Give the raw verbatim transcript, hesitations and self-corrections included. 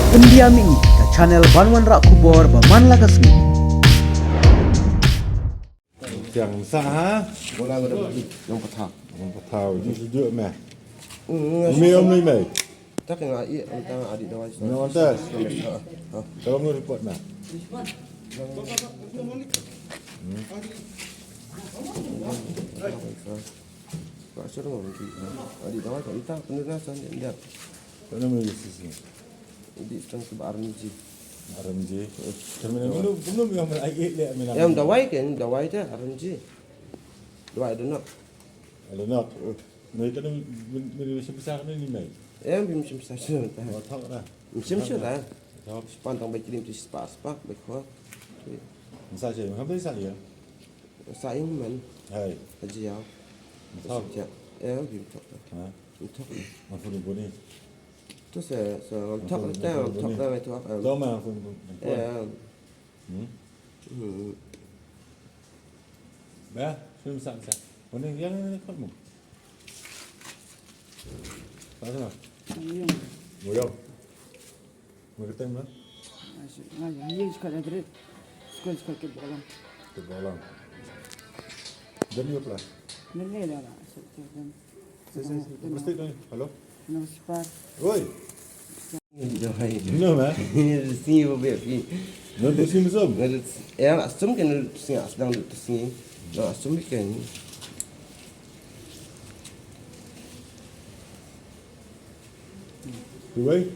India Mini, ka channel ban wanrah khubor ba man la ka sngi. Tiang sa ha? Bola ngam da bagi, ngam pathaw. Ngam pathaw, di sujud meh. Hmm, ngam. Umi om ni meh. Tak ngam ai, entang adi dawai. Ngam antas. Ha. Kalau ngam report meh. Hmm. Ka sir ngam ki. Adi dawai ka entang penuh na san dia. Penuh meh sisi. Di sang tu R M G. R M G. Terminal belum, belum yang lagi le minam. Em dawai kan, dawai te R M G. Dawai ada nak. Ada nak. Ni kan ni ni ni besar ni ni mai. Em bim sim sa sim ta. Oh, thok dah. Sim sim ta. Thok. Pantang baik kirim tu sepak sepak baik kho. Masa je, hampir sa ya. Sa ing man. Hai. Haji yau. Thok. Em bim thok. Ha. Bim thok. Mafu ni buni. Tu se se ngam thok te ngam thok te ngam thok. Toma aku. Eh. Hmm. Hmm. Ba, sum sam sa. Kone yang ni kot mu. Pas na. Yang. Mu yang. Mu keteng na. Asu, nga yang yang sekolah dre. Sekolah sekolah ke bolam. Ke bolam. Dan yo pla. Nene dah lah. Asu, asu, asu. Hello. Namaskar. Oi. No, man. Sini bo be pi. No, tu sini som. Ya, asum kan sini asdang tu sini. No, asum kan. Oi.